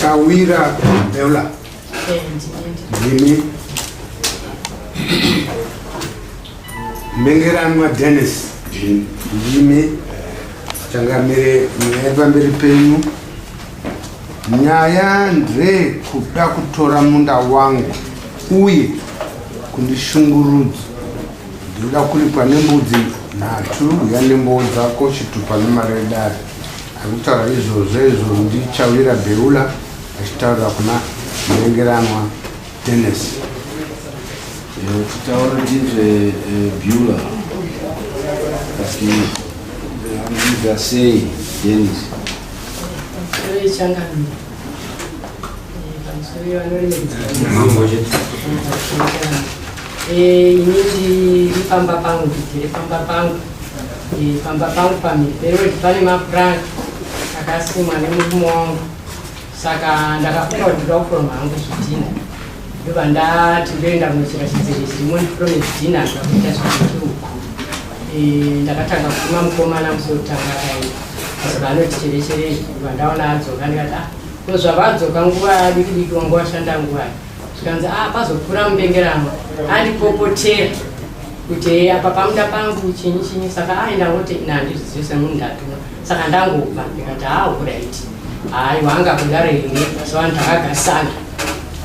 Chawira Beulah. Ndimi. Mbengeranwa Dennis. Ndimi. Changamire nyaya pamberi penyu. Nyaya ndre kuda kutora munda wangu uye kundishungurudza. Ndinoda kuripwa nembudzi nhatu yanemboo dzako chitupa nemari yedare. Ari kutaura izvozvo izvo ndiChawira Beulah achitaurira kuna Mhengeranwa Dennis. Titaure tinzwe Beulah kuti anoviga sei Dennis. Pamusoro yechangamire. Pamusoro yevanoremekedzwa. Ini ndiri pamba pangu, ndigere pamba pangu. Pamba pangu pamhiri peroad pane mapuranga akasimwa nemurume wangu. Saka ndakafunga kuti ndoda kuforoma hangu zvidhina. Ndobva ndati ndoenda kunochera chidzere chirimo ndiforome zvidhina zvakuita zvekuti uku. Ndakatanga kutuma mukomana musi wekutanga akaenda. Saka anoti cherecherei, ndobva ndaona adzoka ndikati ah, ko zvavadzoka nguva diki diki wanga washanda nguvai? Zvikanzi ah, pazopfuura mubengeranwa andipopotera kuti apa pamuda pangu chinyi chinyi saka aenda ah, oti ina handizvizivi semunhu ndatuma saka ndangobva ndikati haa ah, uraiti haiwa anga kudaro ini so vanhu takagarisana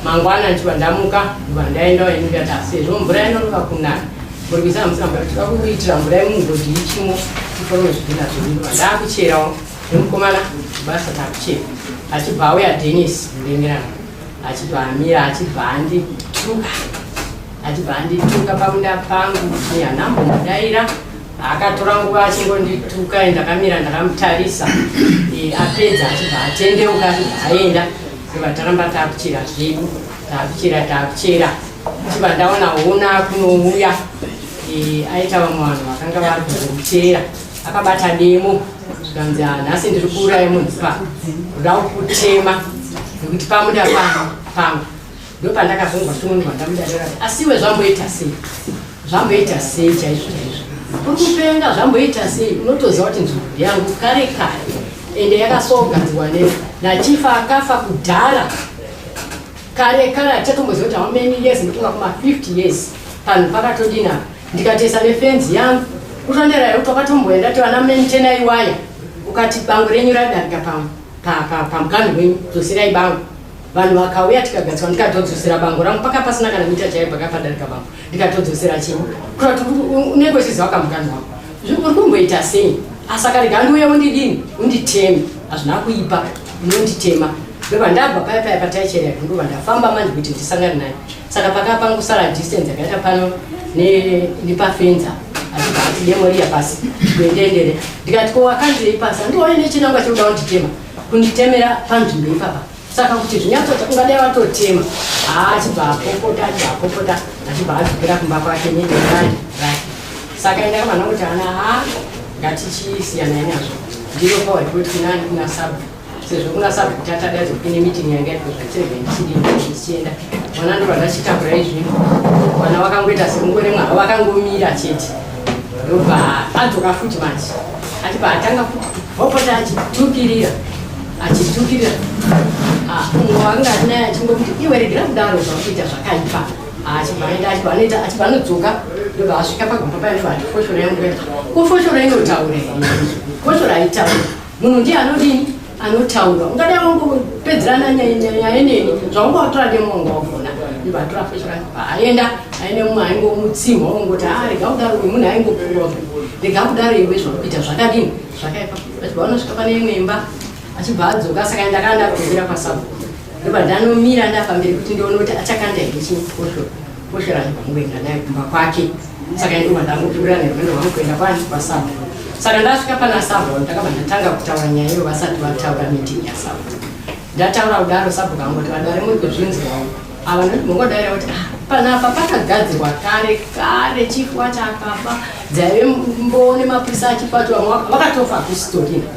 mangwana ndichibva ndamuka ndibva ndaendawo ini ndikati ah, sezvo mvura inonoka kunaya murikuisa hamusina mvura tinoda kuitira mvura yemugodhi ichimo tiforome zvidhina zvedu ndibva ndakucherawo nemukomana basa takuchera achibva auya Denis mudengerana achibva amira achibva andituka achibva andituka pamunda pangu kuti handambomudaira akatora nguva achingondituka ndakamira ndakamutarisa e, apedza achibva atendeuka achibva aenda ndobva taramba takuchera zvedu takuchera takuchera chibva ndaona hona kunouya e, aita vamwe vanhu vakanga vari kuzomuchera akabata demo zvikanzi ah, nhasi ndiri kuuraya munhu pa kuda kutema nekuti pamuda pangu ndopandakazonzwa tumwe rwandamudarira asiwe zvamboita sei zvamboita sei chaizvo chaizvo uri kupenga zvamboita sei unotoziva kuti nzvimbo yangu kare kare ende yakasogadzirwa ne nachifa akafa kudhara kare kare hatichatomboziva kuti how many years ndofunga kuma 50 years panhu pakatodina ndikatoisa nefenzi yangu kutondera here kuti wakatomboenda ti vana maintaina iwaya ukati bango renyu radarika pamuganhu wenyu dzoserai bango vanhu vakauya tikagadzirwa ndikatodzosera bango rangu paka pasina kana mita chaiyo paka padarika bango ndikatodzosera chii kuta kuti unenge uchiziva kamuganhu wako uri kumboita sei asaka rega ndiuye undidini unditeme hazvina kuipa unonditema ndobva ndabva paya paya pataichera ndobva ndafamba manje kuti ndisangane naye saka pakava pangosara distance yakaita pano nepafenza achibva ati demo riya pasi kuendendere ndikati ko wakanzei pasi handione nechinangwa chekuda kunditema kunditemera panzvimbo ipapa saka kuti zvinyatsoti ungadai watotema haa achibva apopota achibva apopota achibva adzokera kumba kwake nedemani rake saka enda kamana kuti ana haa ngatichisiyanai nazvo ndiro power report kunani kuna sabhu sezvo kuna sabhuku tatadaidzwa kune meeting yanga iri kuzvatirege ndichidii ndichienda mwana ndobva ndachitakura izvino mwana wakangoita sekungore mwana wakangomira chete ndobva adzoka futi manje achibva atanga futi kupopota achitukirira achitukirira ah, umwe wanga atinaye achingomuti iwe regera kudaro zvakuita zvakaipa achibva aenda achibva anoita achibva anodzoka ndobva asvika pagomba paya ndobva ati foshoro yangu ko foshoro inotaura here foshoro haitauri Munhu ndiye anodini anotaura ungadai wangopedzerana nyaya neni zvaunga watora demo wanga wagona ndibva atora feshora aenda aine mumwe aingomutsimha wongoti a ah, rega kudaro uyu munhu aingopfuura rega kudaro iwe zvakuita zvakadini zvakaipa achibva anosvika pane imwe imba achibva adzoka saka ndakanga ndakumbira kwasabhuku ndobva ndanomira ndapamberi kuti ndione kuti achakanda here chii foshoro Foshoro achibva kungoenda naye kumba kwake saka ndobva ndangopfuurira nerwendo rwangu kuenda kwani kwasabhuku saka ndasvika pana sabhuku ndakabva ndatanga kutaura nyaya iyo vasati vataura meeting yasabhuku ndataura kudaro sabhuku angoti vadare muri kuzvinzwawo ava ndoti mongodaira kuti ah, panapa pakagadzirwa kare kare chifu wacho akafa dzaive mboo nemapurisa achifu acho vamwe vakatofa kusitorina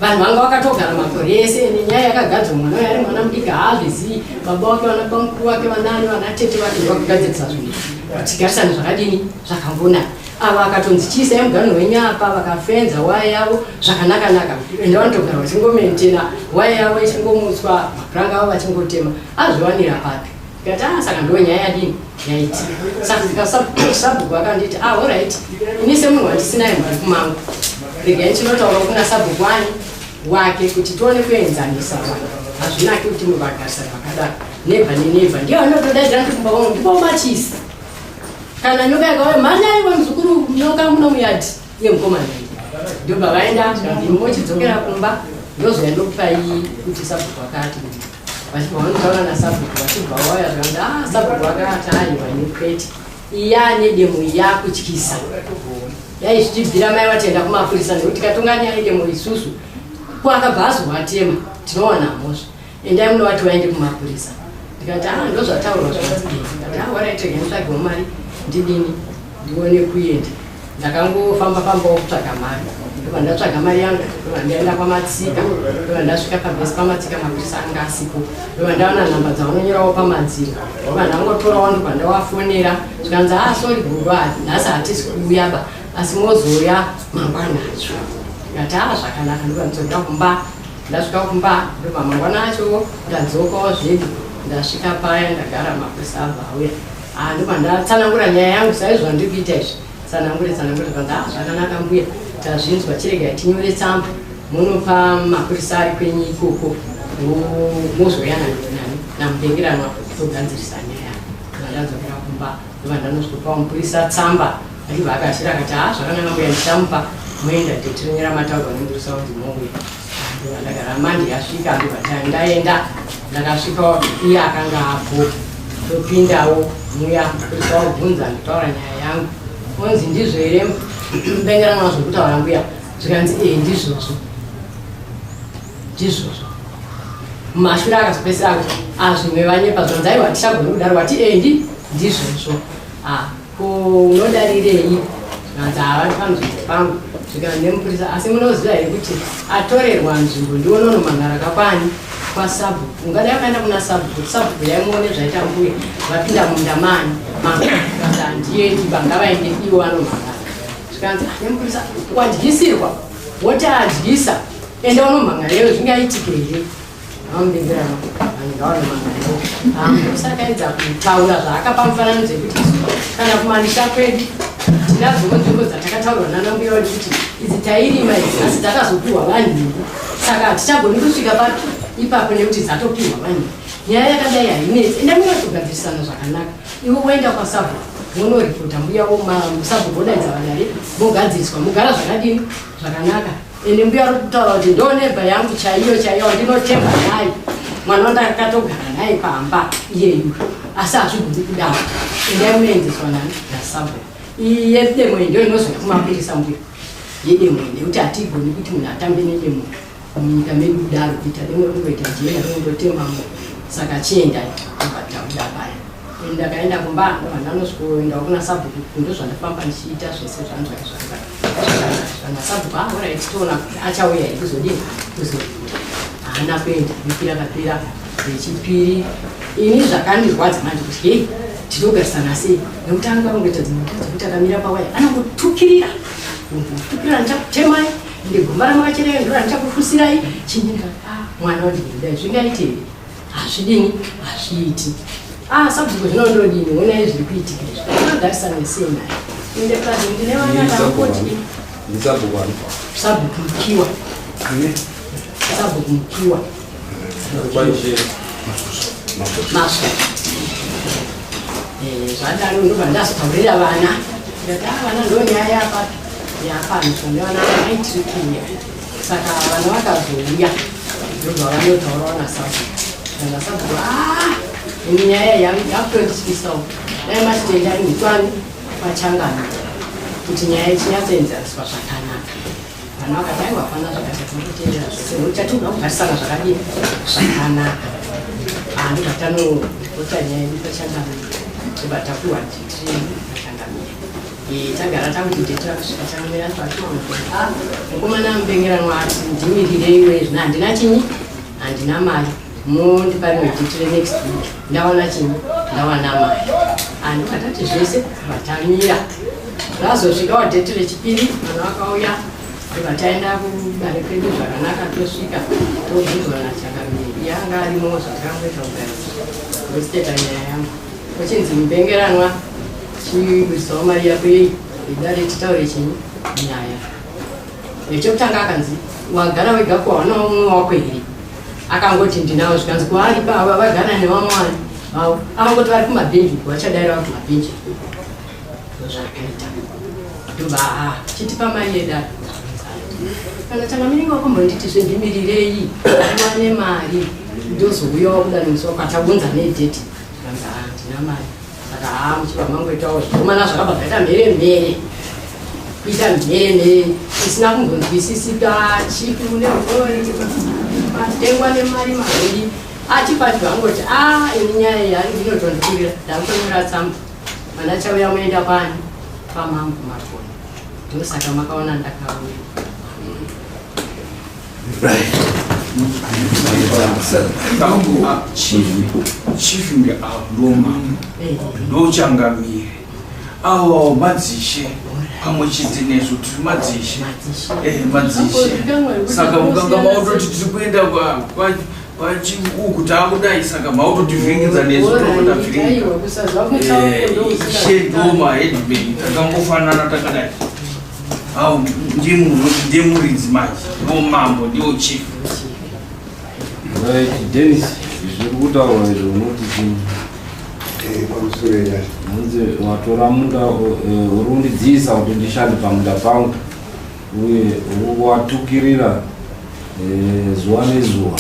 Vanhu vanga vakatogara makore ese ende nyaya yakagadzwa mwana uyo ari mwana mudiki haazvizivi baba wake vana bamukuru vake vanani vana tete vake ndovakugadzirisa zvinhu izvi. Kuti tigarisane zvakadini zvakangonaka. Ava akatonzi chiisai muganhu wenyu apa, vakafenza waya yavo zvakanaka-naka, ende vanotogara vachingomentena waya yavo ichingomutswa, mapuranga avo vachingotema, azviwanira papi? Ndikati ah, saka ndiyo nyaya yadini yaiti. Saka sabhuku akanditi ah, alright, ini semunhu wandisinaye mubhuku mangu, regai ndinotaura kuna sabhuku ani wake kuti tione kuenzanisa vanhu. Hazvinaki kuti muvagarisana vakadaro, nebva nenebva ndiyo anotodaidzira kuti kumba kwangu ndipo machisi. Kana nyoka yakauya, mhanyai vamuzukuru, nyoka muno muyadhi yemukomana iyi. Ndobva vaenda, mochidzokera kumba, ndozouya ndokupai kuti sabhuku akati. Vachibva vanotaura nasabhuku, vachibva vauya zvikanzi ah, sabhuku akati aiwa ini kwete, iya nedemo yakutyisa. Dai zvichibvira mai vatienda kumapurisa nekuti tikatonga nyaya yedemo isusu, ko akabva azovatema tinowana mhosva. Endai munovati vaende kumapurisa. Ndikati ah, ndozvataurwa zvanzi. Ndikati ah, alright, regai nditsvagewo mari ndidini ndione kuenda. Ndakangofamba fambawo kutsvaga mari, ndobva ndatsvaga mari yangu, ndobva ndaenda kwaMatsika, ndobva ndasvika pabhesi paMatsika, mapurisa anga asipo, ndobva ndaona nhamba dzavanonyorawo pamadziro, ndobva ndangotorawo, ndobva ndawafonera, zvikanzi ah, sorry gogo, nhasi hatisi kuuya ba, asi mozouya mangwana acho. Ndikati ah, zvakanaka, ndobva ndidzokera kumba. Ndasvika kumba, ndobva mangwana acho ndadzokawo zvedu. Ndasvika paya ndagara, mapurisa abva auya. Ah, ndobva ndatsanangura nyaya yangu saizvo zvandiri kuita izvi, tsanangure tsanangure, zvikanzi ah, zvakanaka mbuya, tazvinzwa, chiregai tinyore tsamba munopa mapurisa ari kwenyu ikoko, mozouya nani namubengeranwa togadzirisa nyaya. Ndobva ndadzokera kumba, ndobva ndanosvikopa mupurisa tsamba, achibva akashira akati ah, zvakanaka mbuya, ndichamupa moenda tetirenyera mataurwa nemupurisa kuti mouya. Ndobva ndagara, mandi yasvika, ndobva ndaenda, ndakasvikawo iye akanga apo, topindawo muya, mupurisa wabvunza, nditaura nyaya yangu, onzi ndizvo here mubengeranwa zvokutaura mbuya? Zvikanzi ee, ndizvozvo ndizvozvo. Mumashure akazopedzisira kuti azvimwe vanyepa, zvanzi aiwa tichagoni kudaro, wati ee ndizvozvo. Ah, ko unodarirei? Zvikanzi havari panzvimbo pangu. Zvikanzi nemupurisa, asi munoziva here kuti atorerwa nzvimbo ndiononomangara kakwani kwasabhuku? Ungadai wakaenda kuna sabhuku kuti sabhuku yaimuone zvaita mbuya vapinda munda mani mangu. Zvikanzi handiendi, bangavaende ivo vanomhangara. Zvikanzi ah, nemupurisa wadyisirwa, woti adyisa, enda unomhangareyo, zvingaitike here? Vamubingirano vanhu ngavanomhangarewo. Mupurisa akaedza kutaura zvaakapa mufananidzo yekuti isu kana kumamisha kwedu tinadzowo nzvimbo dzatakataurwa nana mbuya wedu kuti idzi tairima idzi, asi dzakazopiwa vanhu, saka hatichagoni kusvika papi ipapo nekuti dzatopiwa vanhu. Nyaya yakadai hainetsi, enda munotogadzirisana zvakanaka. Iwe woenda kwasabhuku wonoripota mbuya, sabhuku wodaidza vadare, mogadziriswa, mogara zvakadini zvakanaka. Ende mbuya ari kutaura kuti ndo neighbor yangu chaiyo chaiyo wandinotemba naye, mwana wandakatogara naye pamba iyeyu, asi hazvigoni kudaro, endai munoendeswa nani nasabhuku. Iyi yedemo iyi ndio inozouya kumapurisa mbuya, yedemo iyi, nekuti hatigoni kuti munhu atambe nedemo munyika medu kudaro, kuita demo ringoita jena rinongotema munhu, saka chiendai. Ndobva tabuda paya, ndakaenda kumba, ndobva ndanosvikoendawo kuna sabhuku, ndozvandafamba ndichiita zvese zvanzwa zvanga zvana sabhuku. Ah, alright, toona kuti achauya here kuzodini kuzodini. Haana kuenda, wiki rakapera rechipiri. Ini zvakandirwadza manje kuti hei, tinogarisana sei, nekuti anga kungoita dzimwe nguva dzekuti akamira pawaya anongotukirira tukirira, ndichakutemai, ende gomba ramakacherai ndo randichakufusirai chinyi. Ndikati ah, mwana wandidai zvingaite here? Hazvidini, hazviiti. Ah, sabhuku, zvino ndodini? Onai zviri kuitika izvi, tinogarisana sei naye? Ende plus ndine vana vangoti Ndisabhuku ani? Sabhuku Mukiwa, sabhuku Mukiwa. Kwaishe. Maswa. Zvadaro ndobva ndazotaurira vana, ndikati ah, vana, ndo nyaya yapa yapanzwa nevana vaitiri kuuya. Saka vana vakazouya, ndobva vanotaurawo nasabhuku, nasabhuku ah, ini nyaya yakutondityisa dai machitenda inhikwani pachangano kuti nyaya ichinyatsoenzaniswa zvakanaka. Vana vakati aiwa, hapana zvakati, tinototeerera zvese nekuti chatinoda kugarisana zvakadini zvakanaka. Ndobva tanoripota nyaya yedu pachangamire, ndobva tapiwa dhiti pachangamire. Tagara takuti dhiti rakusvika changamire acho, mukomana mubengeranwa ati ndimirireiwe, zvino handina chinyi, handina mari, mondipa rimwe dhiti renext week ndawana chinyi, ndawana mari. Handibva tati zvese vatamira. Razosvikawo dheti rechipiri, mwana wakauya, ndibva taenda kudare kwedu zvakanaka, tosvika tobvunzwa naChangamire. Iye anga arimo zvatakangoita kugara ndositeta nyaya yangu. Kochinzi mupengeranwa chibudisawo mari yako yei idare titaure chinyi nyaya. Chekutanga akanzi wagara wega ko hauna umwe wako here? Akangoti ndinawo zvikanzi kwaari pa vagara nevamwe vavo akangoti vari kumabhenji uko vachadaira vari kumabhenji ndozvaakaita ndobva ah, chitipa mari yedare kana changamirenge wakombonditi zvendimirirei ndiwane mari ndozouyawo kuda nemusi wako achaunza nedheti zvikanzi ah, handina mari saka haa muchibva mangoitawo zvikomana zvakabva zvaita mhere mhere kuita mhere mhere isina kumbonzwisisika chipi une ugori matengwa nemari maviri achipa achibva angoti a ah, ini nyaya iyi hari ndinotondikurira ndakutonyora tsamba mana chauya moenda kwani kwamambo makoni ndosaka makaona ndakauya Chief ndomambo ndochangamire awo madzishe pamwe chete nesu tiri madzishe eh, madzishe saka mukanga mautoti tiri kuenda uku taakudai saka mautotivhiringidza nesu tokotavhiringika eh, ishe ndoma headman takangofanana takadai Au ndiye munhu ndiye muridzi manje ndiwo mambo ndiwo chief. Right, Dennis, zviri kutaurwa izvo unoti chii? Eh, pamusoro yenyasha. Hanzi watora munda eh, uri kundidziisa kuti ndishande pamunda pangu uye uri kuwatukirira eh, zuva nezuva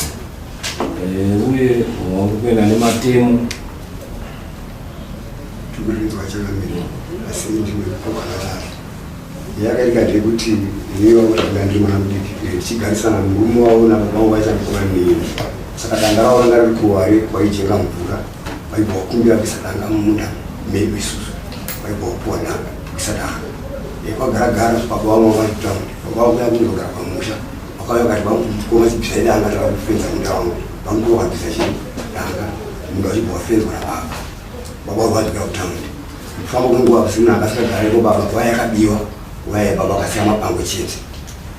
eh, uye uri kuenda nematemo Tukuridzwa changamire asi ndimwe kwakadaro. Yakaitika ndeyekuti ini vakuti ndiri mwana mudiki eh, tichigarisana murume wavo nababa vangu vaita mukoma neni. Saka danga ravo ranga riri kuware kwaijenga mvura vaibva vakumbira kuisa danga mumunda medu isusu vaibva vapuwa danga kuisa danga. Eh, kwagara gara baba vangu vanga vari kutaundi baba vangu vaya kundogara pamusha vakauya vakati mukoma chibvisai danga tava kufenza munda wangu bamukuru vakabvisa chii danga munda wachibva wafenzwa nababa baba vangu vadzokera kutaundi Kufamba kwenguva kusina akasikagareko baba waya yakabiwa waya baba akasiya mapango chete.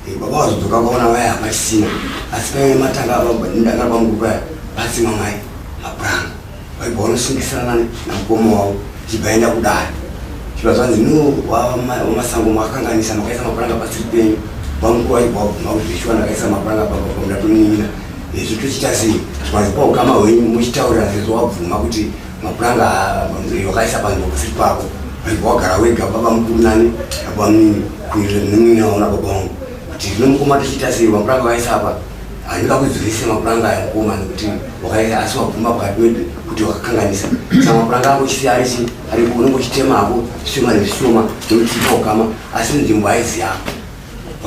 Eh, baba vazodzoka vaona waya hapachisina asi paive matanga ndanga pamukuru paya pasima mai mapuranga vaibva vanosungisana namukoma wavo chibva enda kudare chibva zvanzi no wamasango makakanganisa makaisa mapuranga pasiri penyu vamukuru vaibva vabvuma kuti zveshuwa ndakaisa mapuranga baba pamundatonimina nezvi tochiita sei zvikanzi paukama hwenyu muchitaurira sezvo wabvuma kuti Mapuranga wakaisa panzvimbo pasiri pako waibva wagara wega baba mukuru nani nababa munini kuitira nemunini waona baba wangu kuti zvino mukoma tichiita sei mapuranga wakaisa apa handinga kudzivise mapuranga aya mukoma nekuti wakaisa asi wabvuma pakati pedu kuti wakakanganisa saka mapuranga ako chisi ari chi aripo unenge uchitema hako zvishoma nezvishoma nekuti tipa ukama asi nzvimbo haizi yako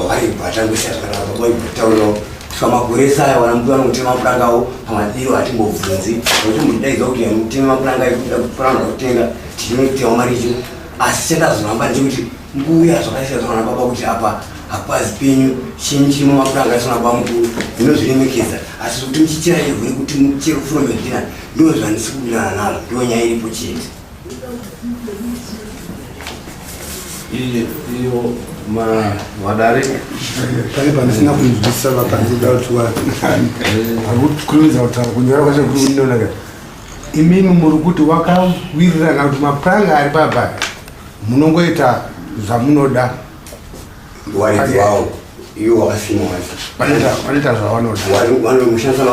Waibva atangosiya zvakanaka baba waibva taurawo kusvika makore ese aya wana mbuya vanongotema mapuranga avo pamadiro hatimbobvunzi nokuti mutidaidza kuti muteme mapuranga ekuda kupuranga kutenga tichinotema mari icho asi chandazoramba ndechekuti mbuya zvakasiya zvakanaka baba kuti apa hapazi penyu chinyi chirimo mapuranga asina baba mukuru ndinozviremekedza asi zvekuti muchichera ivhu rekuti muchere kufuromedzina ndo zvandisi kuwirirana nazvo ndo nyaya iripo chete Iyo vadare pane pandisina kunzwisisa vakanzoda kuti varikukurumidza kutaura kunyora kwacho kunonaka imimi muri kuti wakawirirana kuti mapuranga ari papa munongoita zvamunoda waridzi wawo iwo wakasima wacho vanoita zvavanoda vanoshandisa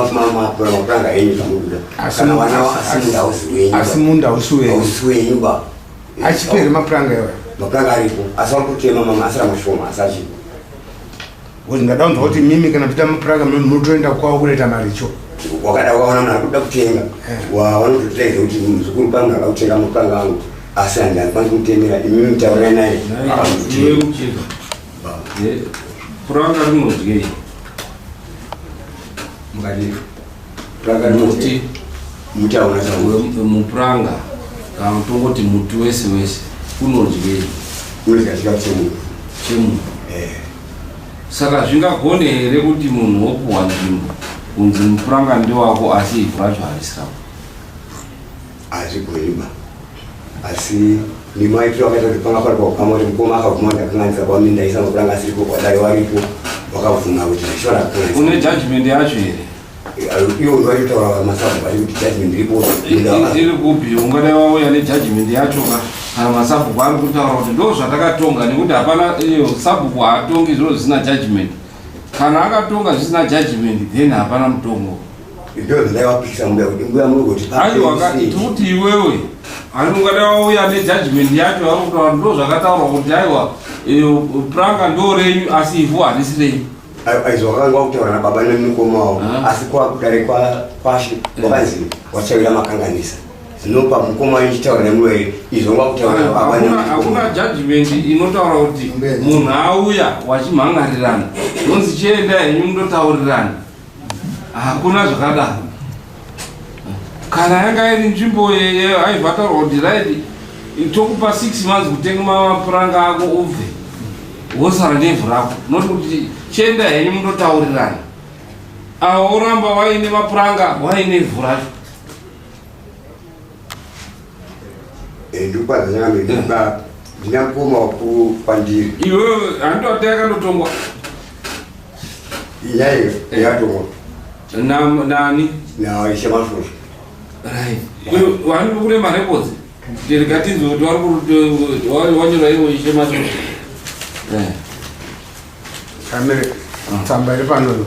mapuranga enyu zvamunoda kana vana asi munda hausi wenyu asi munda hausi wenyu hausi wenyu ba achipo here mapuranga iwayo mapuranga aripo asi vari kutema mama asi ramashoma asi achipo Because ndada kunzwa kuti mimi kana muchiita mapuranga munotoenda kwavo kunoita maricho wakada wakaona munhu akuda kutenga eh. wanototaidza kuti muzukuru pano munhu akakutenga mapuranga angu asi handikwanisi kumutemera imi mutaurai naye puranga rinodyei mukati puranga rinoti muti hauna mupuranga kana tongoti muti wese wese unodyei unodya chikafu chemunhu chemunhu eh. Saka zvingagone here kuti munhu wopuhwa nzvimbo kunzi mupuranga ndewako asi ivhu racho harisi rako? Hazvigoni ba. Asi nemaitiro akaita kuti panga pari paukama kuti mukoma akabvuma kuti ndakanganisa kwami ndaisa mapuranga asiripo kwadare waripo wakabvuma kuti ndashora kukanganisa. Une judgment yacho here? Iwo ndovaitotaura masabhuku ati kuti judgment iripo. Iri kupi? Ungadai wauya nejudgment yacho ka kana masabhuku ari kutaura kuti ndo zvatakatonga nekuti hapana iyo sabhuku haatongi zviro zvisina judgment. Kana akatonga zvisina judgment then hapana mutongo. Ndoo zvandaiwapikisa mbuya kuti mbuya munogoti aiwa tikuti iwewe ani ungadai wauya nejudgment yacho vari kutaura ndo zvakataurwa kuti aiwa pranga ndo renyu asi ivhu harisi renyu. Aizvo wakanga wakutaura nababa nemukoma wavo Ah. asi kwakudare kwashe wakanzi wachawira makanganisa zvinopa mukoma wenyu chitaura nemuwere izvo wakutaura nababa Hakuna hakuna judgment inotaura kuti munhu auya wachimhangarirana zvonzi chienda henyu mundotaurirana. Hakuna zvakadaro. Kana yanga iri nzvimbo aibva ataurwa kuti right tokupa 6 months kutenga mapuranga ako ubve wosara nevhu rako not kuti chienda henyu mundotaurirana. Awo woramba waine mapuranga waine ivhu racho. Ndikukwadza nyanga ndina mukoma waku kwandiri. Iwewe handoti yakandotongwa. Inyaya yakatongwa. Na nani? Na Ishe Masvosva. Right. Iwe wani kune marecords. Ndikatinzwe kuti wari ku wanyora iwo Ishe Masvosva. Eh. Kamere tsamba iri pano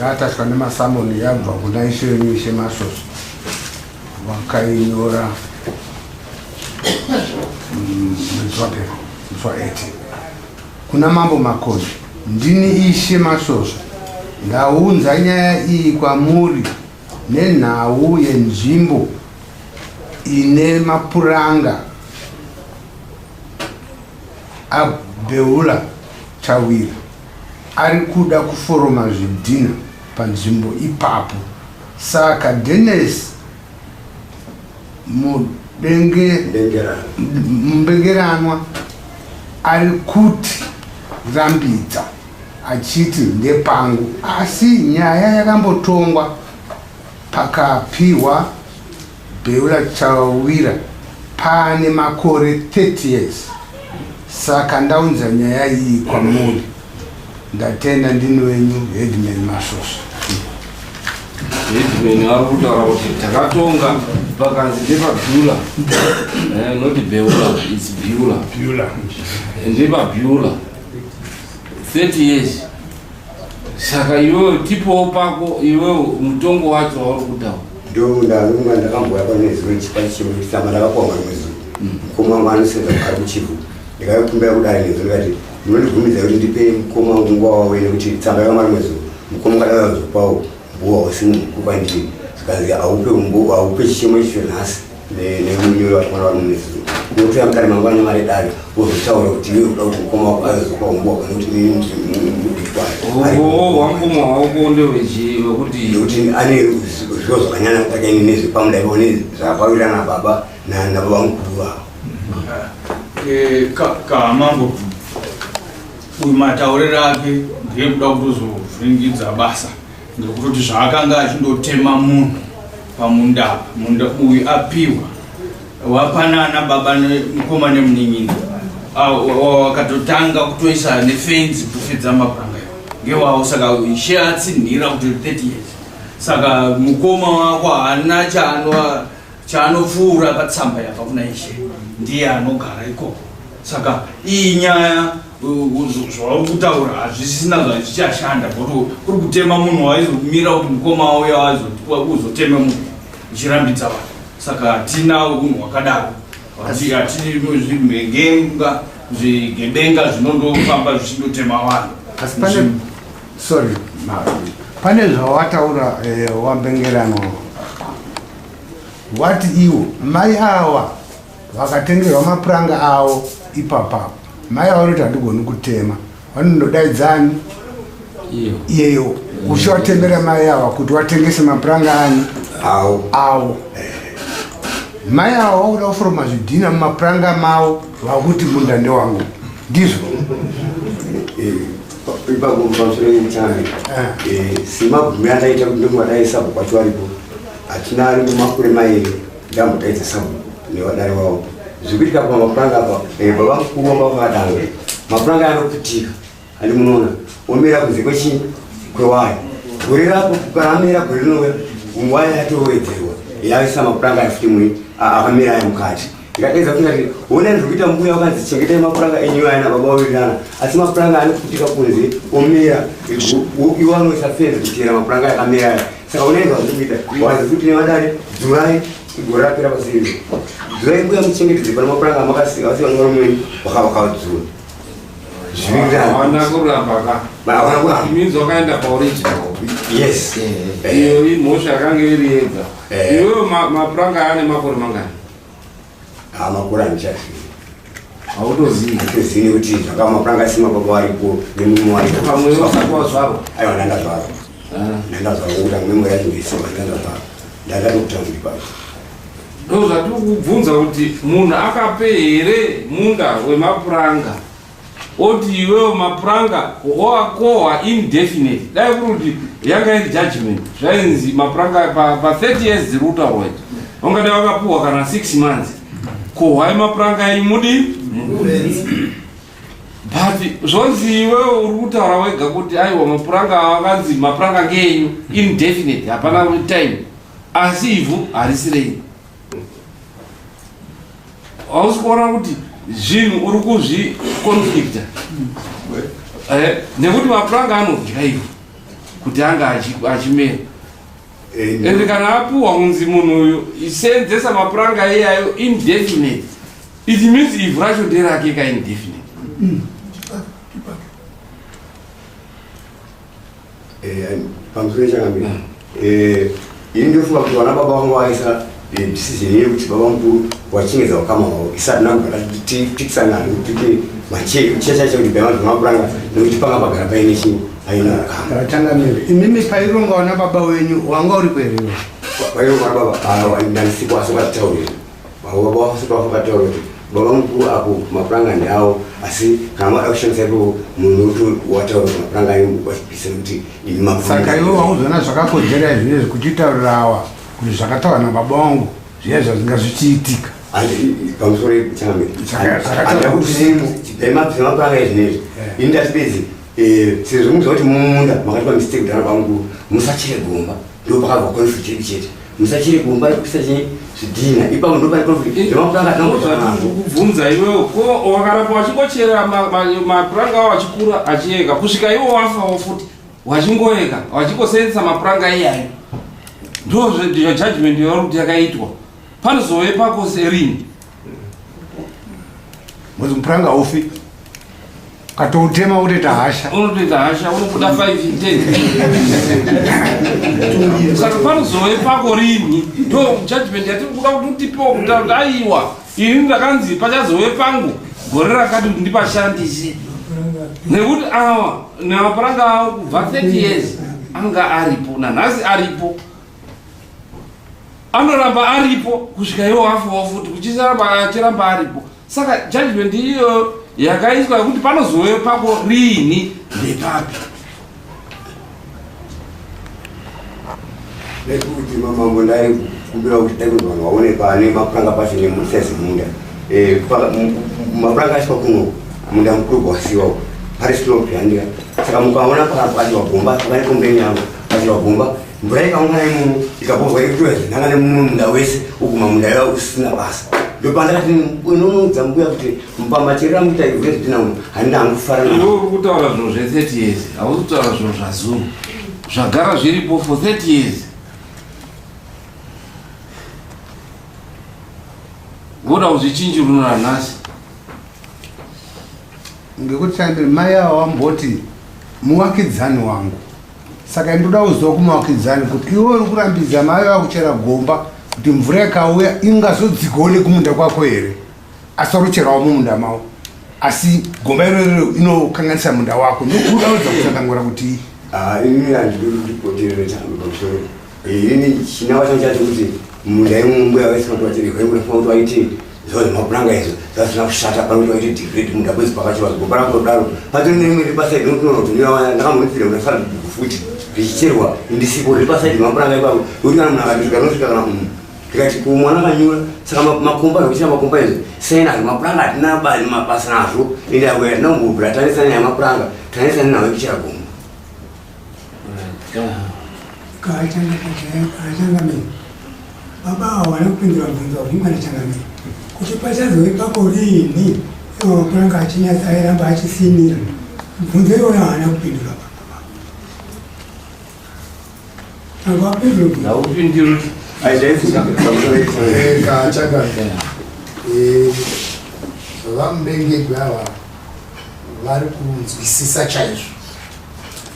yakataswa nemasamoni yabva kuna ishe wenyu Ishe Masvosva. Vakainyora mwedzi wapera musi wa 18 kuna Mambo Makoni. Ndini Ishe Masvosva, ndaunza nyaya iyi kwamuri nenhau yenzvimbo ine mapuranga aBeula Chawira ari kuda kuforoma zvidhina panzvimbo ipapo. Saka Dennis Mbengeranwa ari kuti rambidza achiti ndepangu, asi nyaya yakambotongwa pakapihwa Beula Chawira paane makore 30 years. Saka ndaunza nyaya iyi kwamuri. Ndatenda ndini wenyu Headman Masvosva. Headman vari kutaura kuti takatonga pakanzi ndepaBeula. Not Beula, it's Beulah. Beulah. NdepaBeulah. 30 years. Saka iwewe tipowo pako iwewe mutongo wacho wauri kutaura. Ndo ndanunga ndakambouya pane zuva chipa chitsamba ndakapuwa rimwe zuva. Mukoma wangu anosenza ari kuChivhu. Ndikakumbira kudare nezuro ndikati munondibvumidza kuti ndipe mukoma wangu nguva wavo nekuti tsamba yakama rimwe zuva. Mukoma ungadai wazopawo mbuwa usina kupa ndini. Zvikanzi haupe umbo haupe chichemo icho nhasi nemunyori wacho mwana wari nezuro. Unotoya mudare mangwana mari dare wozotaura kuti iwe unoda kuti mukoma wako azozopa umbowa kana kuti inini ndiri mudiki wayo. Umbowo hwamukoma wako ndewechii wekuti Nekuti ane zvivo zvakanyanya kudarika ini nezvepamuda ivo nezvakawirirana nababa nababa mukuru vavo. Kamambo uyu matauriro ake ndeyekuda kutozovhiringidza basa ngekutoti zvaakanga achindotema munhu pamunda apa munda uyu apiwa wapanana baba mukoma nemunin'ina wakatotanga kutoisa nefenzi kutofedza mapuranga iwo ngewawo. Saka ishe atsinhira kuti 30 years saka mukoma wako haana chaanopfuura patsamba yabva kuna ishe, ndiye anogara ikoko. Saka iyi nyaya zvauri kutaura hazvisisina zvazvichashanda kuti kuri kutema munhu waizomira kuti mukoma wauya uzoteme munhu uchirambidza vanhu. Saka hatina unhu hwakadaro, hatini zvimhengenga zvigebenga zvinondofamba zvichindotema vanhu. Asi pane sorry pane zvawataura wambengeranwa wati iwo mai awa vakatengerwa mapuranga avo ipapapo, mai ava vanoti handigoni kutema, vanondodaidzani iyeyo uchivatemera mai ava kuti watengese mapuranga ani awo. Mai ava vakuda kuforoma zvidhina mumapuranga mavo, vakuti munda ndewangu, ndizvo? Ipapo pamusoro yechami semagumi andaita kuti ndingadai sabhuku kwacho aripo hatina ari mumakore mairi ndambodaidza sabhuku nevadare wavo. Zvikuitika pamapuranga apa, eh, baba mukuru wanga vakadanga. Mapuranga anoputika. Handi munoona omera kunze kwechii kwewaya. Gore rapo kana amera gore rinouya waya yatowedzerwa yaisa mapuranga aya futi mui akamera aya mukati. Ndikadedza kuti ndati ona ndiri kuita mbuya vakanzi chengetai mapuranga enyu aya nababa vawirirana asi mapuranga anoputika kunze omera iwo anoisa fenzi kuteera mapuranga akamera aya. Saka ona izvo zvandiri kuita wazi futi nevadare dzurai gore rapera pasiriro dzurai mbuya muchengetedze pane mapuranga amakasika asi vanga varume venyu vakavakadzura. Hawana kuramba ka. Hawana kuramba. Means wakaenda pa original. Yes. Iyo imhosva yakanga iri yega. Iwewe mapuranga ane makore mangani? Ah, makore andichazivi. Hautozivi. Handitozivi nekuti zvaka mapuranga asima baba varipo nemurume waripo. Pamwe usati wazvarwa. Aiwa ndandazvarwa. Ndandazvarwa kuti memory yacho ndeisema ndandazvarwa. Ndandatokutaundi pacho. Ndozvatiri kubvunza kuti munhu akape here munda wemapuranga oti iwewo mapuranga oakohwa indefinite dai kuri kuti yanga iri judgment zvainzi mapuranga pa, pa 30 years dziri kutaurwa idzi vangadai vakapuhwa kana 6 months kohwai mapuranga enyu mudi but zvonzi iwewe uri kutaura wega kuti aiwa mapuranga akanzi mapuranga ngeenyu indefinite hapana time asi ivhu harisi renyu hausi kuona kuti zvinhu uri kuzviconflicta eh, nekuti mapuranga anodya ivhu kuti anga achimera eh, ende kana apuwa kunzi munhu uyu isenzesa mapuranga iyayo indefinite it means ivhu racho nderake ka indefinite mm. Eh, pamusoro changamire eh, ini ndofunga kuti vana baba vangu vaisa eh, decision yekuti baba mukuru wachengedza ukama hwavo isati nakugara titisangane kuti tiite machecha chacho kuti bhema zvemapuranga nekuti panga pagara paine chii paine ukama Changamire, imimi paironga vana baba wenyu wanga uri kwerewo? Paironga vana baba ndandisipo asi vakatitaurira Baba vasati vakataura kuti baba mukuru apo mapuranga ndeawo asi kana mada kushandisa ipopo munhu uti wataura kuti mapuranga ayo wachipisa nekuti imi mapuranga Saka iwe wauzoona zvakakodzera izvi kuchitaurira awa kuti zvakataurwa nababa wangu zviya zvazinga zvichiitika. Pamusoro changamire. Zvemapuranga izvi nezvi. Ini ndati bedzi eh, sezvo muziva kuti mumunda makati pamistake kudhara bamukuru musachere gomba. Ndopakabva conflict yedu chete. Musachire gomba rekuisa chii zvidhina. Ipapo ndopane conflict. Zvemapuranga tinongozvana. Kubvunza iwewe ko wakaramba wachingochera mapuranga awo achikura achiyeka kusvika iwo wafawo futi wachingoyeka wachingosenzesa mapuranga iyayo. Ndozvo judgment yauri kuti yakaitwa. Panozove pako serini. Mwedzi mupuranga haufi. Katoutema utoita hasha. Unotoita hasha unobuda 5 10. Saka panozove pako rini? Ndo judgment yatiri kuda kuti utipewo kuti aiwa ini ndakanzi pachazove pangu gore rakati kuti ndipashandise. Nekuti awa nemapuranga awo kubva 30 years anga aripo nanhasi aripo. Anoramba aripo kusvika iwo afawo futi kuchisaramba achiramba aripo. Saka judgment iyoyo yakaiswa yekuti panozove pako riini ndepapi? Nekuti mamambo ndai kumbira kuti dai kuti vanhu vaone pane mapuranga pacho nemusaizi munda. Eh, mapuranga acho kuno munda mukuru wasiwa pari slope handika. Saka mukaona pakati wagomba pane kombeni yangu pakati wagomba mvura ikaungana imomo ikabovwa ikutora zvinanga nemumwe munda wese uguma munda yava usina basa ndopandakati unonoudza mbuya kuti mupamachero amuita ivhu rezvidhina umu handina hangu kufara iwe uri kutaura zvinhu zve30 years hausi kutaura zvinhu zvazuru zvagara zviripo for 30 years voda kuzvichinjirunura nhasi Ngekuti mai ava wamboti muwakidzani wangu Saka ndoda kuziva kumawakidzani kuti iwe uri kurambidza mai vakuchera gomba kuti mvura ikauya ingazodzikawo nekumunda kwako here asi warucherawo mumunda mavo asi gomba iroro inokanganisa munda wako ndokuda udza kutsanangura kuti ah, ini handidi kuti ndipoterere changu pamusoro ini chinangwa changu chacho kuti munda imumbuya vese vantu vachiri hwemura kuti vaite Zvao zvemapuranga izvo zvasina kushata pano kuti vaite degrade munda kwezi pakachirwa zigomba rako kudaro patori nerimwe riri pasaidi unotoona kuti unowana ndakambonetsera kuna sabhuku futi richicherwa ndisipo riri pasaidi mapuranga ipapo nokuti kana munhu akatosvika anosvika kana umu. Ndikati ko mwana akanyura saka makomba zvekuchera makomba izvi sei nazvo mapuranga hatina mabasa nazvo ende apo hatina kumbobvira tanesana naye mapuranga tanesana nawo ekuchera gomba. Kachangamire baba avo vane kupindura mubvunzo wabvunzwa nachangamire kuti pachazove pako riini iwo mapuranga achinyatsa airamba achisinira mubvunzo iwoyo haana kupindura baba. Vamubengegwe ava vari kunzwisisa chaizvo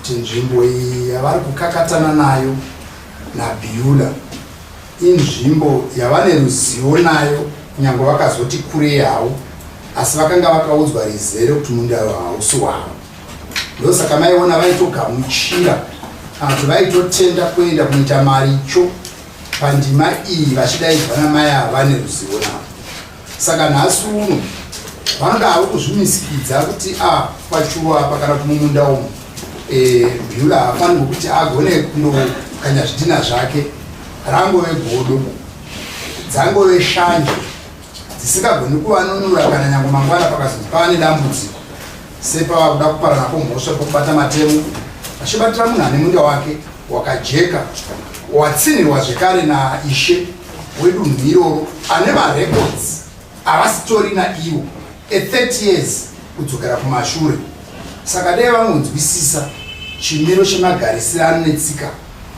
kuti nzvimbo iyi yavari kukakatana nayo naBiula inzvimbo yavane ruzivo nayo kunyange vakazoti kurei havo asi vakanga vakaudzwa rizere kuti munda hausi wavo. Ndosaka maiona vaitogamuchira kana kuti vaitotenda kuenda kunoita maricho pandima iyi vachidaidzwa namai ava vane ruzivo navo. Saka nhasi uno vanoda havo kuzvimisikidza kuti a ah, pachuru apa kana kuti mumunda umu e, Beulah haafanirwi kuti agone kundokanya zvidhina zvake, rangove godo, dzangove shanje dzisingagoni kuvanunura kana nyange mangwana pakazonzi pava nedambudziko sepava kuda kupara napo mhosva pokubata matemo vachibatira munhu ane munda wake wakajeka watsinhirwa zvekare naishe wedunhu iroro ane marecords avasitorina iwo e 30 years kudzokera kumashure saka dai vangonzwisisa chimiro chemagarisirano netsika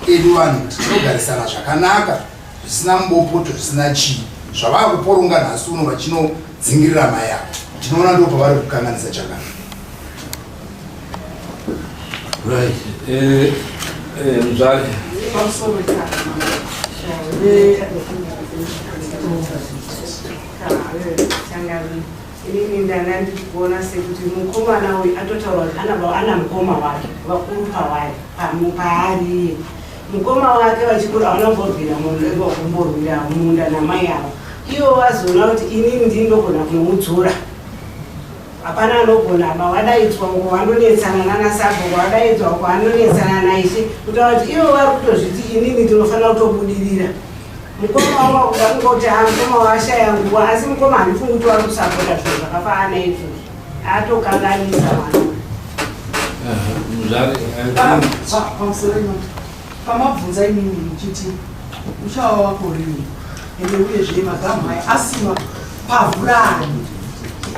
edu vanhu kuti tinogarisana zvakanaka zvisina mubopoto zvisina chii zvavava kuporonga nhasi uno vachinodzingirira mai avo tinoona ndo pavari kukanganisa chakana right eh, eh, mzvare Inini ndanga ndikuona sekuti mukomana uyu atotaura kuti ana mukoma wake vakuru pavari paari iye mukoma wake vachikura havana kumbobvira kumborwira munda namai avo ivo vazoona kuti inini ndini ndogona kunomudzora hapana anogona ba wadaidzwa uko wanonetsana nana sabhuku wadaidzwa uko wanonetsana naishe kutaura kuti ivo vari kutozviti inini ndinofanira kutobudirira Mukoma wangu wakuda kungoti ha mukoma washaya nguva asi mukoma handifungi kuti wari kusapota zvinhu zvakafanana izvozvo atokanganisa mwana. Pamusoro ino pamabvunza imimi muchiti uchava wako rini ende uyezve magamu aya asimwa pavhu raani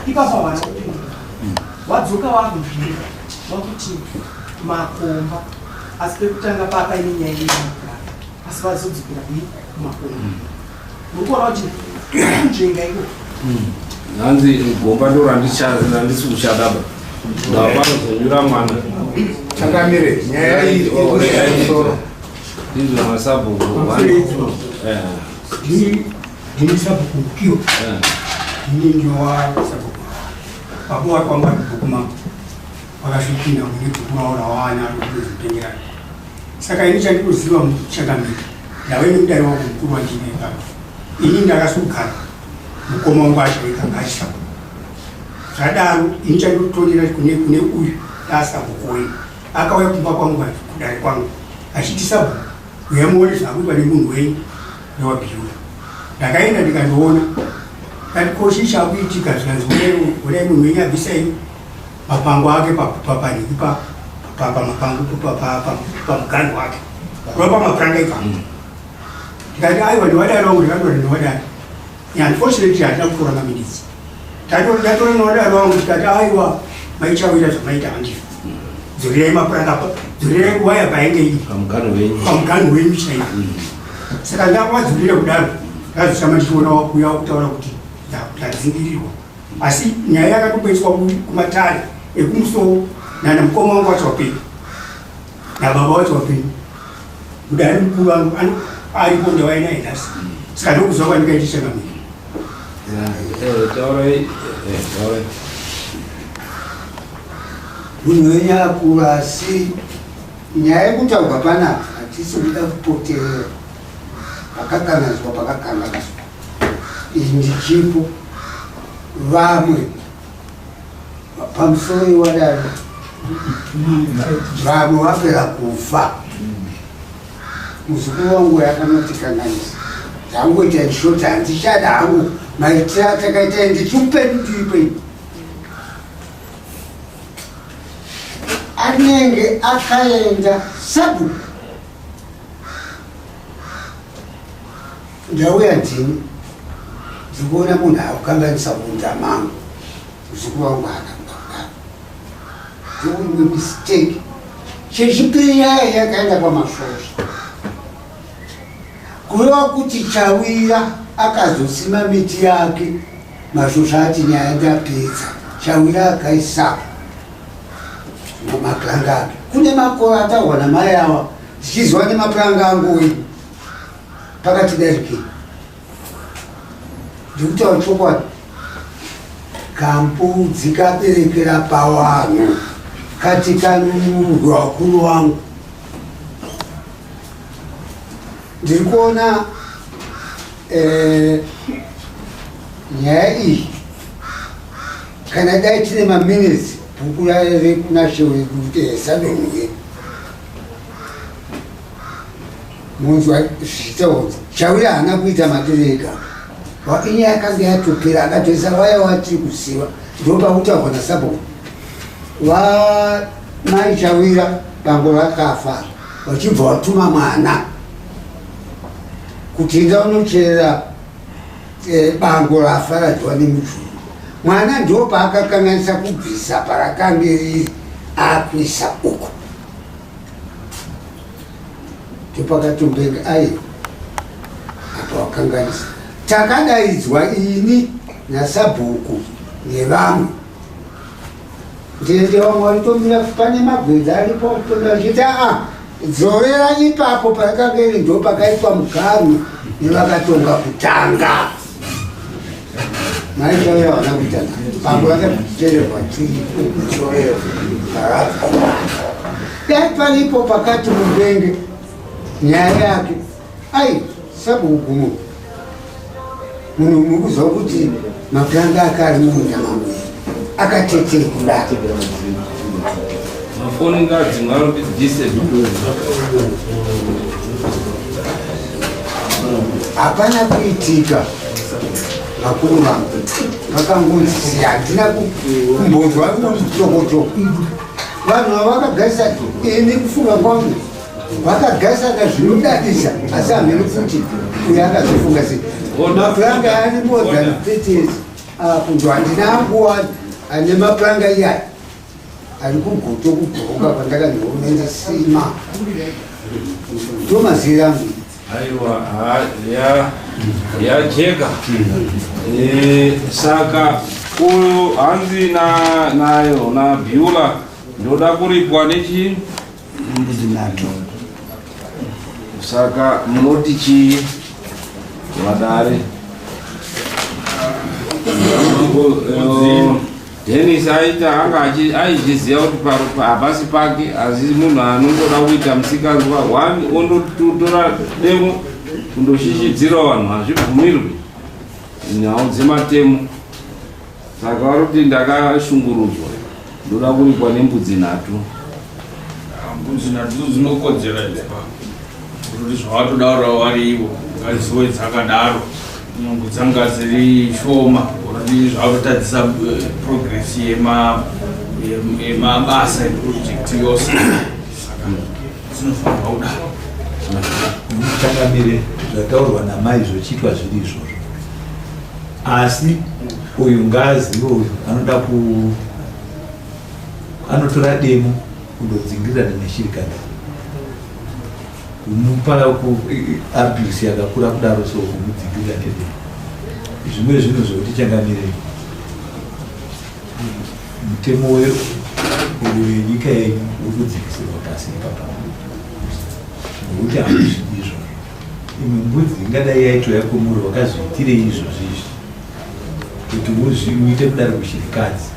ipapo hawana kupindura wadzoka wakuzvira wakuti makomba asi pekutanga papaine nyaya yemapuranga asi vazodzokera kui kumakomba muri kuona kuti kunzvenga iko Hanzi gomba ndo randisi kushada ba. Ndapanozonyura mwana. Changamire, nyaya iyi iri kumusoro. Ndizvo masabhuku. Eh. Ndini sabhuku Mukiwa. Ndini ndiwa sabhuku. Baba wake wanga ari bhuku mangu. Vakazvipinda mune bhuku ravo rawaana ari kuzotengerana. Saka ini chandinoziva changamire ndave nemudare wangu mukuru wandine ipapo. Ini ndakazogara mukoma wangu achaikanga achisabhuku. Zvadaro ini chandinotonera kune kune uyu ndaasabhuku wenyu. Akauya kumba kwangu kudare kwangu achiti sabhuku uya muone zvakuitwa nemunhu wenyu newabhiura. Ndakaenda ndikandoona kati ko chii chakuitika zvikanzi honai munhu wenyu abvisai mapango ake papanhiki pamapango pamuganhu wake kurova pamapuranga ipapo ndikati aiwa ndiwadaro wangu ndikadora ndiwadaro unfortunately hatina kutora maminitsi ndatora ndiwadaro wangu ndikati aiwa maichawira zvamaita handizvo dzorerai mapuranga pa dzorerai waya painge iri pamuganhu wenyu chaipo saka ndakuvadzorera kudaro ndazotama ndichiona wakuya wakutaura kuti ndadzingirirwa asi nyaya yakatopoiswa kumatare ekumusoro nana mukoma wangu wacho wapenyu nababa wacho wapenyu mudare mukuru wangu aripo ndawainaye nhasi saka ndokuziva kwandikaita changamire Munhu wenyu akura asi nyaya yekutaurwa panapa hatisi kuda kupoterera pakakanganiswa pakakanganiswa Izvi ndichipo vamwe pamusoro iwadaro vamwe vapera kufa muzukuru wangu yakanotikanganisa. Ndangoita ndishoti handichada hangu maitiro atakaita ndichiupenyu ndiripo ini. Anenge akaenda sabhuku ndauya ndini ndikuona munhu akukanganisa munda mangu muzukuru wangu haana kuda kudaro ndikuimwe mistake chechipiri yaya yakaenda kwamasvosva kureva kuti chawira akazosima miti yake masvosva ati nyaya ndapedza chawira akaisa mapuranga ake kune makore ataurwa namai awa ndichiziva nemapuranga angu uyu pakati darikei ndikutaura chokwadi kambudzi kaberekera pawanhu kati kanunurwa wakuru wangu ndiri kuona eh, nyaya iyi kana dai tine maminitsi bhuku rekunashe wedu eh, sadonhu wedu munzwa zvichitaurwa chauya haana kuita madire ega inyaya yakanga yatopera akatoisa vaya watiri kuziva ndopakutaurwa nasabhuku vamai chawira bango rakafa vachibva watuma mwana kuti enda unocherera eh, bango rafa radyiwa nemujuru mwana ndo paakakanganisa kubvisa parakange riri akuisa uko ndopakatombenga ai apa wakanganisa takadaidzwa ini nasabhuku nevamwe ndende vamwe varitomira pane magwenzi aripo kutomira vachiti aa dzorera ipapo parakanga iri ndo pakaitwa muganhu nevakatonga kutanga maitauya vana kuita pambo vakachererwa chii dai paripo pakati mubenge nyaya yake ai sabhuku munhu mukuziva kuti mapuranga ake ari mumunda mangu akatetei kudaro mafoni ngadzimwe arikudzise hapana kuitika vakuru vangu vakangonzi handina kumbonzwa tokotoko vanhu ava vakagarisa ini kufunga kwangu vakagarisana zvinodadisa asi hameno futi uyo akazofunga sei mapuranga ari more than 30 years apo ndo handina anguwa ane mapuranga iyaya ari kugoto kubhuruka kwandakandihurumende sima ndomazira angu aiwa yajeka eh, saka uyu hanzi nayo nabhiula ndoda kuripwa nechii Mbudzi nhatu. Saka munoti chii vadare? Denis aita anga aizviziva kuti hapasi pake asi munhu anongoda kuita musikanzwa one ondotora demo kundoshishidzira vanhu hazvibvumirwi nhau dzematemo Saka vari kuti ndakashungurudzwa ndoda kuripwa nembudzi nhatu. Ah, mbudzi nhatu dzinokodzera idzi pa kuti zvavatodaura vari ivo ngaziwe dzakadaro nyangwe dzanga dziri shoma kuti zvakutadzisa eh, progress yemabasa eproject yose saka dzinofanirwa kudaro. Changamire zvataurwa namai zvochiitwa zviri izvozvo asi uyu ngaazive uyu anoda ku anotora demo kundodzingirirana neshirikadzi kumupa ku abuse yakakura kudaro so kumudzingirira nedemo zvimwe zvinhu zvekuti changamirei mutemo wenyika yenyu uri kudzikisirwa pasi ipapa nokuti hamuzvidi izvozvo Imwe mbudzi ingadai yaitouya kwamuri wakazviitirei izvozvi izvi kuti uite kudaro kuchirikadzi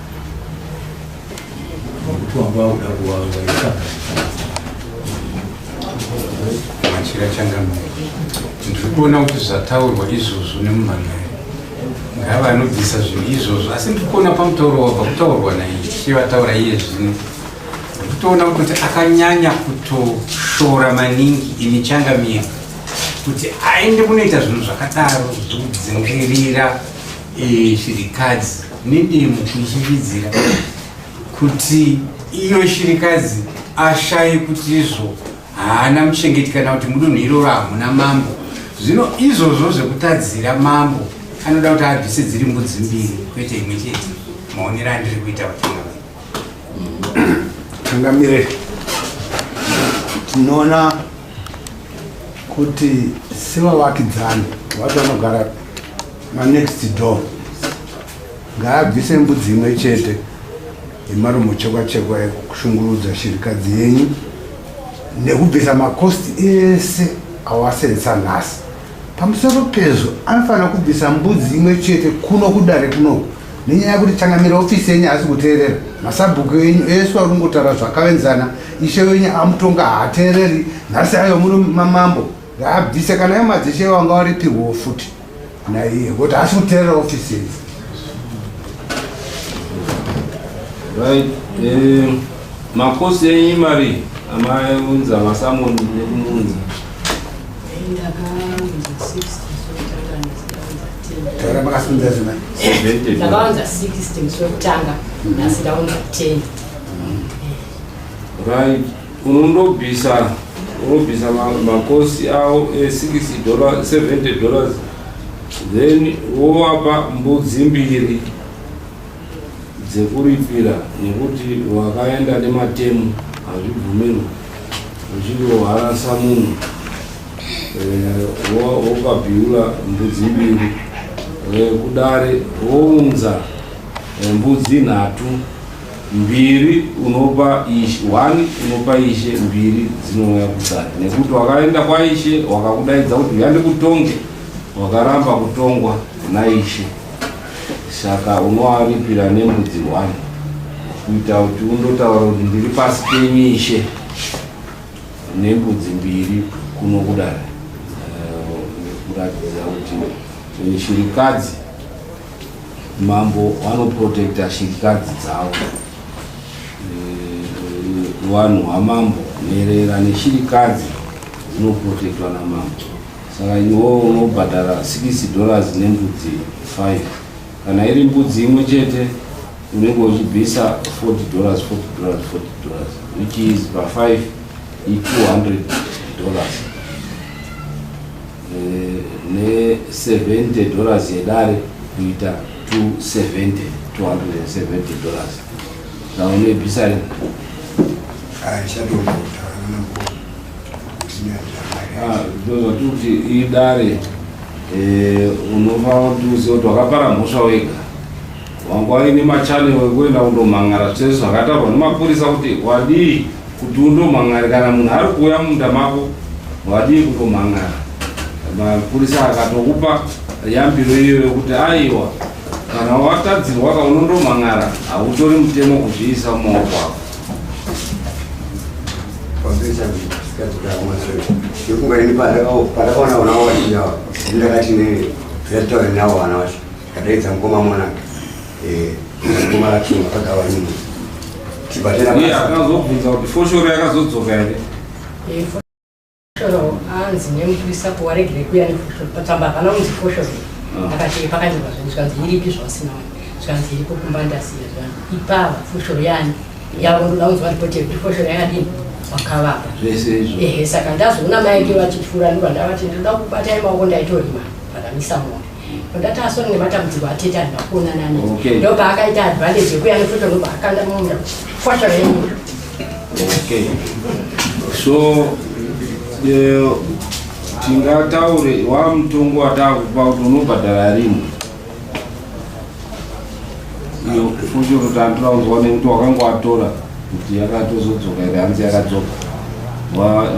nokuti wanga wakuda kuwawaikangaiaa machira changamire ndiri kuona kuti zvataurwa izvozvo nemumhan'ari ngava anobvisa zvinhu izvozvo asi ndiri kuona pamutauro wabva kutaurwa naiye vataura iye zvino Ndikutoona kuti akanyanya kutoshora maningi ini changamire. Kuti aende kunoita zvinhu zvakadaro zvekudzingirira eh, shirikadzi nedemo kuishividzira kuti iyo shirikadzi ashaye kuti izvo haana muchengeti kana kuti mudunhu iroro hamuna mambo zvino izvozvo zvekutadzira mambo anoda kuti abvise dziri mbudzi mbiri kwete imwe chete maonero andiri kuita vatangamire Changamire, tinoona kuti sevavakidzani vacho vanogara manext door ngaabvise mbudzi imwe chete yemarumo chekwa chekwa yekushungurudza shirikadzi yenyu nekubvisa makosti ese awasenzesa nhasi Pamusoro pezvo, anofanira kubvisa mbudzi imwe chete kuno kudare kunoku nenyaya yekuti changamire ofisi yenyu haasi kuteerera masabhuku enyu ese ari kungotaura zvakavenzana ishe wenyu amutonga haateereri nhasi ayo muri mamambo ngaabvise kana ivo madzishe wanga waripirwawo futi naiye kuti haasi kuteerera ofisi yenyu right eh, makosi enyu mari amaunza masamoni nekumuunza Ndakaunza 60 musi wekutanga nhasi ndaunza 10. Right, unondobvisa unobvisa makosi awo e60 dollars 70 dollars then wovapa mbudzi mbiri dzekuripira nekuti wakaenda nematemu hazvibvumirwe uchindoharasa munhu eh, wopabhiura mbudzi mbiri eh, kudare wounza eh, mbudzi nhatu mbiri unopa ishe one unopa ishe mbiri dzinouya kudare nekuti wakaenda kwaishe wakakudaidza kuti uya ndikutonge wakaramba kutongwa naishe Saka unoaripira nembudzi one kuita kuti undotaura kuti ndiri pasi penyu ishe nembudzi mbiri kuno kudare eh, kuratidza kuti eh, shirikadzi mambo vanoprotekta shirikadzi dzavo eh, vanhu hwamambo nherera neshirikadzi dzinoprotektwa namambo Saka iwe unobhadhara 60 dollars nembudzi 5. Kana iri mbudzi imwe chete unenge uchibvisa 40 dollars 40 dollars 40 dollars which is pa 5 i 200 dollars. Eh, ne 70 dollars yedare kuita 270 270 dollars. Saka unoibvisa rini? Ah, Ah, ndozvatiri kuti idare eh, unofanira kuti uzive kuti wakapara mhosva wega wanga waine machanel ekuenda kundomhan'ara zvese zvakataurwa nemapurisa kuti wadii kuti undomhan'are kana munhu ari kuuya mumunda mako wadii kundomhan'ara mapurisa akatokupa yambiro iyoyo yekuti aiwa kana watadzirwa ka unondomhan'ara hautori mutemo kuzviisa mumaoko ako Ndofunga ini pandakaona vana vachinya ndakati ndataura navo vana vacho ndikadaidza mukoma mwanake eh, mukoma rakinga pagava nyuma tibatena iye akazobvunza kuti foshoro yakazodzoka here eh, Foshoro anzi nemupurisa ko waregere kuya nefoshoro patsamba hapana kunzi foshoro ah. akati pakanyorwa zvinhu zvikanzi iripi zvawasina wani zvikanzi iriko kumba ndasiya zvikanzi ipava foshoro yani yavo ndoda kunzwa ripoti yekuti foshoro yakadini wakavapa ehe saka ndazoona mai ake vachipfuura ndobva ndavati ndoda kubatai maoko ndaitorima vakamisa mombe ndati asoni nematambudziko atete handina kuonana ne ndopaakaita advantage yekuya nefoshoro ndobva akanda mumunda foshoro yenyu Okay. So eh, tingataure wamutongo watakupa kuti unobhadhara rimwe iyo foshoro tantura kunzwa nekuti wakanga watora kuti yakatozodzoka here hanzi yakadzoka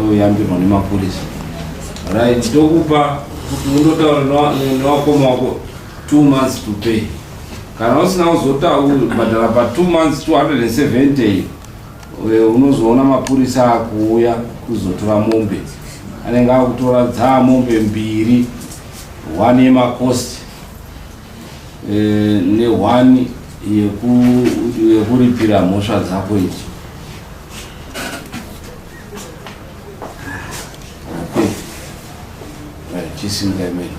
wayambirwa nemapurisa right tokupa kuti undotaura newakoma wako two months to pay kana usina kuzobhadhara pa two months 270 unozoona mapurisa akuuya kuzotora mombe anenge akutora dzaa mombe mbiri one yemakosti eh, neone yekuripira mhosva dzako idzi okay. Chisimukai muende.